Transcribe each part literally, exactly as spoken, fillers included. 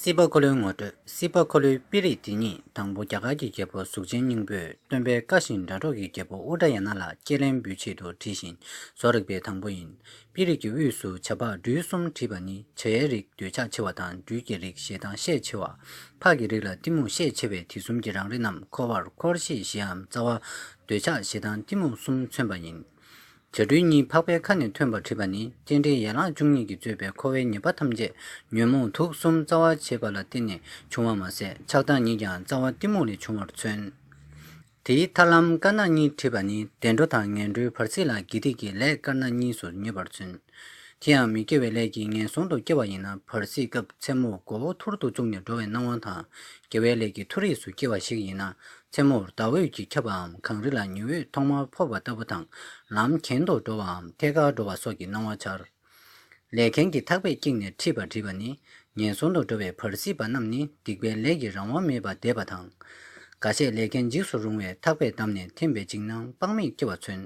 སྲིད་པ་འཁོར་ལོའི་ངོ་སྤྲོད། སྲིད་པ་འཁོར་ལོའི་དཔེ་རིས་དེ་ཉིད་དང་པོ་རྒྱ་གར་གྱི་རྒྱལ་པོ་གཟུགས་ཅན་སྙིང་པོས་སྟོན་པའི་བཀའ་བཞིན་སྒྲ་སྒྲོགས་ཀྱི་རྒྱལ་པོ་ཨུ་དྲ་ཡ་ན་ལ་སྐྱེས་ལན་འབུལ་ཆེད་དུ་བྲིས་ཤིང་བཟོ་རིག་པའི་དང་པོ་ཡིན། དཔེ་རིས་ཀྱི་དབུས་སུ་བྱ་ཕག་སྦྲུལ་གསུམ་བྲིས་པ་ནི་བྱ་ཡའི་རིགས་འདོད་ཆགས་ཆེ་བ་དང་སྦྲུལ་གྱི་རིགས་ཞེ་སྡང་ཤས་ཆེ་བ། ཕག་གི་རིགས་ལ་གཏི་མུག་ཤས་ཆེ་བས་དེ་གསུམ་གྱི་རང་རིགས་རྣམས་འཁོར་བར་འཁོར་ཞེས་བཞིའམ་རྩ་བ་འདོད་ཆགས་ཞེ་སྡང་གཏི་མུག་གསུམ་མཚོན་པ་ཡིན། བྱ་སྦྲུལ་གཉིས་ཕག་པའི་ཁ་ནས་ཐོན་པར་བྲིས་པ་ནི་རྟེན་འབྲེལ་ཡན་ལག་བཅུ་གཉིས་ཀྱིས་གཙོས་པའི་འཁོར་བའི་ཉེས་པ་ཐམས་ཅད་ཉོན་མོངས་དུག་གསུམ་རྩ་བ་བྱེད་པ་ལ་བརྟེན་ནས་བྱུང་བ་མ་ཟད་ཆགས་སྡང་གཉིས་ཀྱང་རྩ་བ་གཏི་མུག་ལས་བྱུང་བར་མཚོན། དེའི་ཐར་ལམ་དཀར་ནག་གཉིས་བྲིས་པ་ནི་བདེ་འགྲོ་དང་ངན་འགྲོའི་བར་སྲིད་ལ་དགེ་སྡིག་གི་ལས་དཀར་ནག་གཉིས་སུ་ངེས་པར་མཚོན། དེ་ཡང་མི་དགེ་བའི་ལས་ཀྱིས་ངན་སོང་དུ་སྐྱེ་བ་ཡིན་ན་བར་སྲིད་སྐབས་མཚན་མོར་མགོ་བོ་ཐུར་དུ་བཙུགས་ནས་འགྲོ་བའི་སྣང་བ་དང་། དགེ་བའི་ལས་ཀྱིས་མཐོ་རིས་སུ་སྐྱེ་བ་ཞིག་ཡིན་ན་མཚན་མོར་ཟླ་འོད་ཀྱིས་ཁྱབ་པའམ་གངས་རི་ལ་ཉི་འོད་ཐོག་མར་ཕོག་པ་ལྟ་བུ་དང་ལམ་གྱེན་དུ་འགྲོ་བའམ་ཐད་ཀར་འགྲོ་བ་སོགས་ཀྱི་སྣང་བ་འཆར། ལས་མཁན་གྱི་ཐག་པས་བཀྱིགས་ནས་ཁྲིད་པར་བྲིས་པ་ནི་ངན་སོང་དུ་འགྲོ་བའི་བར་སྲིད་པ་རྣམས་ནི་སྡིག་པའི་ལས་ཀྱི་རང་དབང་མེད་པར་འདས་པ་དང་། འགའ་ཤས་ལས་མཁན་འཇིགས་སུ་རུང་བས་ཐག་པས་བསྡམས་ནས་འཐེན་པའི་འཇིགས་སྣང་དཔག་མེད་སྐྱེ་བ་མཚོན།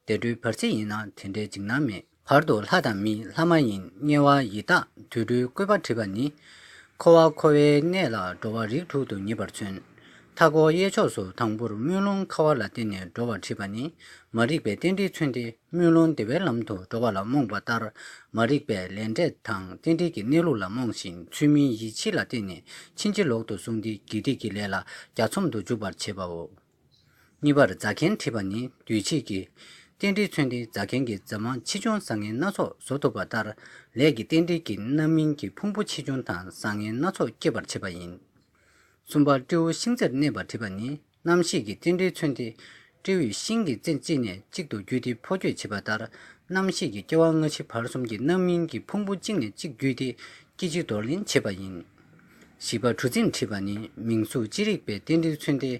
བདེ་འགྲོའི་བར་སྲིད་ཡིན་ན་དེ་འདྲའི་འཇིགས་སྣང་མེད། བར་དུ་ལྷ་དང་མི་ལྷ་མ་ཡིན་དམྱལ་བ་ཡི་དྭགས་དུད་འགྲོའི་བཀོད་པ་བྲིས་པ་ནི། འཁོར་བ་འཁོར་བའི་གནས་ལ་འགྲོ་བ་རིགས་དྲུག་ཏུ་ངེས་པར་མཚོན། མཐའ་སྐོར་གཡས་ཕྱོགས་སུ་དང་པོར་སྨོན་ལུང་ཁ་བ་ལ་བརྟེན་ནས་འགྲོ་བ་བྲིས་པ་ནི། མ་རིག་པའི་རྟེན་འབྲེལ་མཚོན་ཏེ་སྨོན་ལུང་བདེ་བའི་ལམ་དུ་འགྲོ་བ་ལ་རྨོངས་པ་ལྟར། མ་རིག་པས་ལས་འབྲས་དང་རྟེན་འབྲེལ་གྱི་གནས་ལུགས་ལ་རྨོངས་ཤིང་ཚུལ་མིན་ཡིད་ཆེས་ལ་བརྟེན་ནས་ཕྱིན་ཅི་ལོག་ཏུ་སོང་སྟེ་དགེ་སྡིག་གི་ལས་ལ་གྱ་ཚོམ་དུ་འཇུག་པར་བྱེད་པའོ། གཉིས་པར་རྫ་མཁན་བྲིས་པ་ནི་འདུས་བྱས་ཀྱི་རྟེན་འབྲེལ་མཚོན་ཏེ་རྫ་མཁན་གྱི་རྫ་མ་ཆེ་ཆུང་བཟང་ངན་སྣ་ཚོགས་བཟོ་ཐུབ་པ་ལྟར་ལས་ཀྱི་རྟེན་འབྲེལ་གྱིས་རྣམ་སྨིན་གྱི་ཕུང་པོ་ཆེ་ཆུང་དང་བཟང་ངན་སྣ་ཚོགས་སྐྱེད་པར་བྱེད་པ་ཡིན། གསུམ་པར་སྤྲེའུ་ཤིང་རྩེར་གནས་པར་བྲིས་པ་ནི་རྣམ་ཤེས་ཀྱི་རྟེན་འབྲེལ་མཚོན་ཏེ་སྤྲེའུས་ཤིང་གི་རྩེ་གཅིག་ནས་གཅིག་ཏུ་བརྒྱུད་དེ་འཕོ་སྐྱོད་བྱེད་པ་ལྟར་རྣམ་ཤེས་ཀྱི་སྐྱེ་བ་སྔ་ཕྱི་བར་གསུམ་གྱི་རྣམ་སྨིན་གྱི་ཕུང་པོ་གཅིག་ནས་གཅིག་བརྒྱུད་དེ་སྐྱེ་འཆི་འདོར་ལེན་བྱེད་པ་ཡིན། བཞི་པ་གྲུ་གཟིངས་བྲིས་པ་ནི་མིང་གཟུགས་ཅི་རིགས་པའི་རྟེན་འབྲེལ་མཚོན་ཏེ།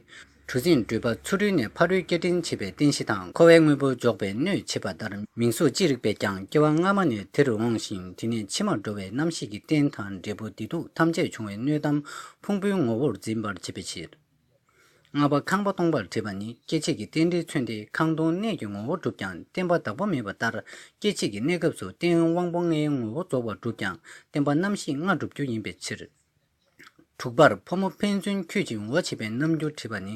གྲུ་གཟིངས་འགྲུལ་པ་ཚུ་རོལ་ནས་ཕ་རོལ་སྐྱེལ་འདྲེན་བྱེད་པའི་རྟེན་གཞི་དང་འཁོར་བའི་དངོས་པོ་འཇོག་པའི་སྣོད་བྱེད་པ་ལྟར་མིང་གཟུགས་ཅི་རིགས་པས་ཀྱང་སྐྱེ་བ་སྔ་མ་ནས་དེར་འོངས་ཤིང་དེ་ནས་ཕྱི་མར་འགྲོ་བའི་རྣམ་ཤེས་ཀྱི་རྟེན་དང་འབྲས་བུ་བདེ་སྡུག་ཐམས་ཅད་འབྱུང་བའི་སྣོད་དམ་ཕུང་པོའི་ངོ་བོར་འཛིན་པར་བྱེད་པའི་ཕྱིར། ལྔ་པ་ཁང་པ་སྟོང་པར་བྲིས་པ་ནི་སྐྱེ་མཆེད་ཀྱི་རྟེན་འབྲེལ་མཚོན་ཏེ་ཁང་སྟོང་གནས་ཀྱི་ངོ་བོ་གྲུབ་ཀྱང་བརྟེན་པ་བདག་པོ་མེད་པ་ལྟར་སྐྱེ་མཆེད་ཀྱི་གནས་སྐབས་སུ་རྟེན་དབང་པོ་ལྔའི་ངོ་བོ་རྫོགས་པར་གྲུབ་ཀྱང་བརྟེན་པ་རྣམ་ཤེས་ལྔ་གྲུབ་རྒྱུ་ཡིན་པའི་ཕྱིར། དྲུག་པར་ཕོ་མོ་ཕན་ཚུན་འཁྱུད་ཅིང་འོ་བྱེད་པའི་རྣམ་འགྱུར་བྲིས་པ་ནི།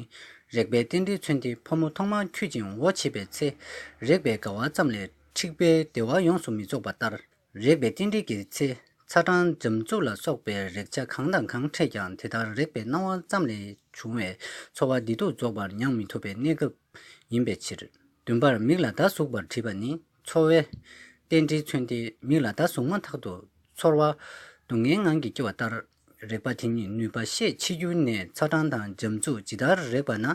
རེག་པའི་རྟེན་འབྲེལ་མཚོན་ཏེ་ཕོ་མོ་ཐོག་མར་འཁྱུད་ཅིང་འོ་བྱེད་པའི་ཚེ། རེག་པའི་དགའ་བ་ཙམ་ལས་འཁྲིག་པའི་བདེ་བ་ཡོངས་སུ་མི་རྫོགས་པ་ལྟར། རེག་པའི་རྟེན་འབྲེལ་གྱི་ཚེ། ཚ་གྲང་འཇམ་རྩུབ་ལ་སོགས་པའི་རེག་བྱ་གང་དང་གང་འཕྲད་ཀྱང་དེ་ལྟར་རེག་པའི་སྣང་བ་ཙམ་ལས་བྱུང་བའི་ཚོར་བ་བདེ་སྡུག་རྫོགས་པར་མྱང་མི་ཐུབ་པའི་གནས་སྐབས་ཡིན་པའི་ཕྱིར། བདུན་པར་མིག་ལ་ཟླ་ཟུག་པར་བྲིས་པ་ནི་ཚོར་བའི་རྟེན་འབྲེལ་མཚོན་ཏེ་མིག་ལ་ཟླ་ཟུག་མ་ཐག་ཏུ་ཚོར་བ་སྡུག་བསྔལ་ངང་གིས་སྐྱེ་བ་ལྟར། རེག་པ་དེ་ཉིད་ནུས་པ་ཤས་ཆེ་རྒྱུ་ནས་ཚ་གྲང་དང་འཇམ་རྩུབ་ཇི་ལྟར་རེག་པ་ན་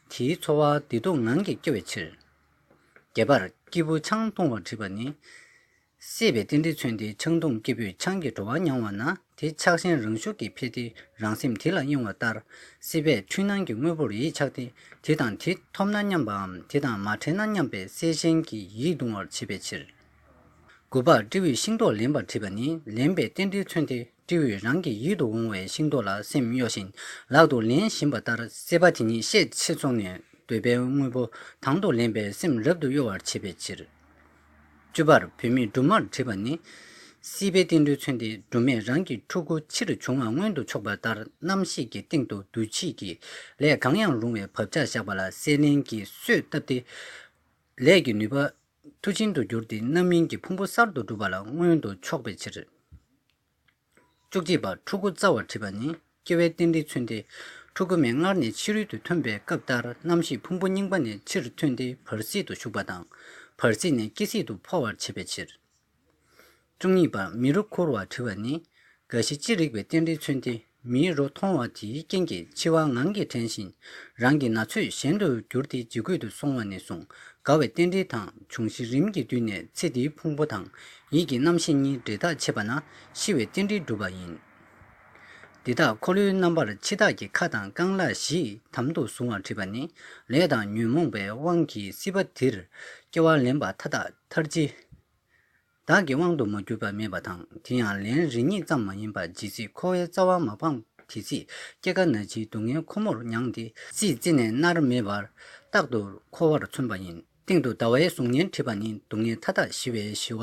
དེའི་ཚོར་བ་བདེ་སྡུག་ངང་གིས་སྐྱེ་བའི་ཕྱིར། བརྒྱད་པར་སྐྱེས་བུ་ཆང་འཐུང་བར་བྲིས་པ་ནི། སྲེད་པའི་རྟེན་འབྲེལ་མཚོན་ཏེ་ཆང་འཐུང་སྐྱེས་བུས་ཆང་གི་བྲོ་བ་མྱང་བ་ན་དེ་ཆགས་ཞེན་རང་ཤུགས་ཀྱིས་འཕེལ་ཏེ་རང་སེམས་དེ་ལ་གཡེང་བ་ལྟར་སྲེད་པས་འཁྲུལ་སྣང་གི་དངོས་པོར་ཡིད་ཆགས་ཏེ་དེ་དང་དེ་ཐོབ་ན་སྙམ་པའམ་དེ་དང་མ་འཕྲད་ན་སྙམ་པའི་སྲེད་ཞེན་གྱིས་ཡིད་གདུང་བར་བྱེད་པའི་ཕྱིར། དགུ་པར་སྤྲེའུས་ཤིང་ཏོག་ལེན་པར་བྲིས་པ་ནི་ལེན་པའི་རྟེན་འབྲེལ་མཚོན་ཏེ་སྤྲེའུས་རང་གི་ཡིད་དུ་འོང་བའི་ཤིང་ཏོག་ལ་སེམས་གཡོ་ཞིང་ལག་ཏུ་ལེན་བཞིན་པ་ལྟར་སྲེད་པ་དེ་ཉིད་ཤས་ཆེ་སོང་ནས་འདོད་པའི་དངོས་པོ་དང་དུ་ལེན་པའི་སེམས་རབ་ཏུ་གཡོ་བར་བྱེད་པའི་ཕྱིར། བཅུ་པར་བུད་མེད་སྦྲུམ་མར་བྲིས་པ་ནི། སྲིད་པའི་རྟེན་འབྲེལ་མཚོན་ཏེ་སྦྲུམ་མས་རང་གི་ཕྲུ་གུ་ཕྱིར་བྱུང་བ་མངོན་དུ་ཕྱོགས་པ་ལྟར་རྣམ་ཤེས་ཀྱི་སྟེང་དུ་འདུ་བྱེད་ཀྱི་ལས་གང་ཡང་རུང་བའི་བག་ཆགས་བཞག་པ་ལ་སྲེད་ལེན་གྱིས་གསོས་བཏབ་སྟེ། ལས་ཀྱི་ནུས་པ་མཐུ་ཆེན་དུ་གྱུར་ཏེ་རྣམ་སྨིན་གྱི་ཕུང་པོ་གསར་དུ་གྲུབ་པ་ལ་མངོན་དུ་ཕྱོགས་པའི་ཕྱིར། བཅུ་གཅིག་པ་ཕྲུ་གུ་བཙའ་བར་བྲིས་པ་ནི་སྐྱེ་བའི་རྟེན་འབྲེལ་མཚོན་ཏེ། ཕྲུ་གུ་མས་སྔར་ནས་ཕྱི་རོལ་དུ་ཐོན་པའི་སྐབས་ལྟར་རྣམ་ཤེས་ཕུང་པོ་རྙིང་པ་ནས་ཕྱིར་ཐོན་ཏེ་བར་སྲིད་དུ་ཞུགས་པ་དང་། བར་སྲིད་ནས་སྐྱེ་སྲིད་དུ་འཕོ་བར་བྱེད་པའི་ཕྱིར། བཅུ་གཉིས་པར་མི་རོ་ཁུར་བར་བྲིས་པ་ནི། རྒ་ཤི་ཅི་རིགས་པའི་རྟེན་འབྲེལ་མཚོན་ཏེ། མིའི་རོ་མཐོང་བ་དེའི་རྐྱེན་གྱིས་འཆི་བ་ངང་གིས་དྲན་ཞིང་། རང་གི་ན་ཚོད་གཞན་དུ་གྱུར་ཏེ་ཇི་སྐད་དུ་སོང་བ་ནས་བཟུང་རྒ་བའི་རྟེན་འབྲེལ་དང་འབྱུང་བཞི་རིམ་གྱིས་བསྡུས་ནས་ཚེ་འདིའི་ཕུང་པོ་དང་ཡིད་ཀྱི་རྣམ་ཤེས་གཉིས་འབྲེལ་ཐག་ཆད་པ་ན་ཤི་བའི་རྟེན་འབྲེལ་འགྲུབ་པ་ཡིན། འདི་དག་འཁོར་ལོའི་རྣམ་པར་འཆི་བདག་གི་ཁ་དང་རྐང་ལག་བཞི་དམ་དུ་བཟུང་བར་བྲིས་པ་ནི་ལས་དང་ཉོན་མོངས་པའི་དབང་གིས་སྲིད་པ་འདིར་སྐྱེ་བ་ལེན་པ་མཐའ་དག་མཐར་འཆི། བདག་གི་དབང་དུ་མ་གྱུར་པ་མེད་པ་དང་དེ་ཡང་ལན་རེ་གཉིས་ཙམ་མ་ཡིན་པར་ཇི་སྲིད་འཁོར་བའི་རྩ་བ་མ་སྤངས་དེ་སྲིད་སྐྱེ་རྒ་ན་འཆིའི་སྡུག་བསྔལ་ཁོ་མོར་མྱངས་ཏེ་སྲིད་རྩེ་ནས་མནར་མེད་པར་རྟག་ཏུ་འཁོར་བར་མཚོན་པ་ཡིན། སྟེང་དུ་ཟླ་བའི་གཟུགས་བརྙན་བྲིས་པ་ནི་སྡུག་བསྔལ་མཐའ་དག་ཞི་བའི་ཞི་བ་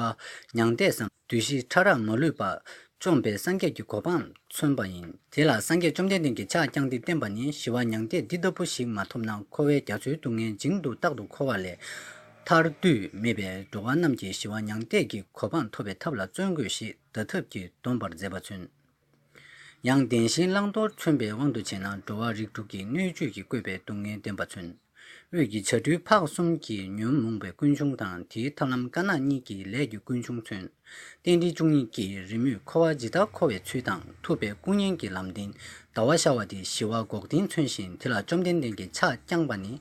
མྱང་འདས་སམ་བདུད་བཞི་ཕྲ་རགས་མ་ལུས་པ་ བཅོམ་པའི་སངས་རྒྱས་ཀྱི་གོ་འཕང་མཚོན་པ་ཡིན། དེ་ལ་སངས་རྒྱས་བཅོམ་ལྡན་འདས་ཀྱིས་ཕྱག་བརྐྱངས་ཏེ་བསྟན་པ་ནི། ཞི་བ་མྱང་འདས་འདི་ལྟ་བུ་ཞིག་མ་ཐོབ་ན། འཁོར་བའི་རྒྱ་མཚོའི་སྡུག་བསྔལ་འཇིང་དུ་རྟག་ཏུ་འཁོར་བ་ལས་ཐར་དུས་མེད་པས། འགྲོ་བ་རྣམས་ཀྱིས་ཞི་བ་མྱང་འདས་ཀྱི་གོ་འཕང་ཐོབ་པའི་ཐབས་ལ་བརྩོན་དགོས་ཞེས་བརྡ་ཐབས་ཀྱིས་འདོམས་པར་མཛད་པ་མཚོན། ཡང་བདེན་བཞིའི་བླང་དོར་མཚོན་པའི་དབང་དུ་བྱས་ན། འགྲོ་བ་རིགས་དྲུག་གི་སྣོད་བཅུད་ཀྱིས་བསྐོས་པའི་སྡུག་བསྔལ་བསྟན་པ་མཚོན། དབུས་ཀྱི་བྱ་སྤྲུལ་ཕག་གསུམ་གྱིས་ཉོན་མོངས་པའི་ཀུན་འབྱུང་དང་། དེའི་ཐབས་ལམ་དཀར་ནག་གཉིས་ཀྱིས་ལས་ཀྱི་ཀུན་འབྱུང་མཚོན། རྟེན་འབྲེལ་བཅུ་གཉིས་ཀྱིས་རེས་མོས་འཁོར་བ་ཇི་ལྟར་འཁོར་བའི་ཚུལ་དང་། ཐུབ་པའི་སྐུ་བརྙན་གྱི་ལམ་བདེན། ཟླ་བ་ཤར་བ་དེས་ཞི་བ་འགོག་བདེན་མཚོན་ཞིང་། དེ་ལ་བཅོམ་ལྡན་འདས་ཀྱིས་ཕྱག་བརྐྱངས་པ་ནི།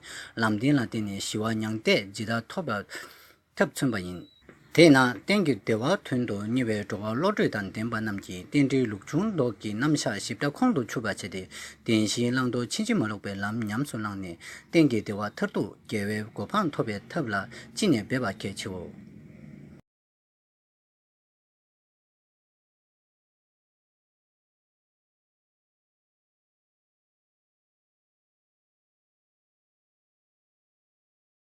ལམ་བདེན་ལ་བརྟེན་ནས་ཞི་བ་མྱང་འདས་ཇི་ལྟར་ཐོབ་པའི་ཐབས་མཚོན་པ་ཡིན། དེས་ན་གཏན་གྱི་བདེ་བ་དོན་དུ་གཉེར་བའི་འགྲོ་བ་བློ་གྲོས་དང་ལྡན་པ་རྣམས་ཀྱིས་རྟེན་འབྲེལ་ལུགས་འབྱུང་ལྡོག་གི་རྣམ་གཞག་ཞིབ་ཕྲ་ཁོང་དུ་ཆུད་པར་བྱས་ཏེ། བདེན་བཞིའི་བླང་དོར་ཕྱིན་ཅི་མ་ལོག་པའི་ལམ་ཉམས་སུ་བླངས་ནས། གཏན་གྱི་བདེ་བ་མཐར་ཐུག་རྒྱལ་བའི་གོ་འཕང་ཐོབ་པའི་ཐབས་ལ་ཅི་ནས་འབད་པ་གལ་ཆེའོ།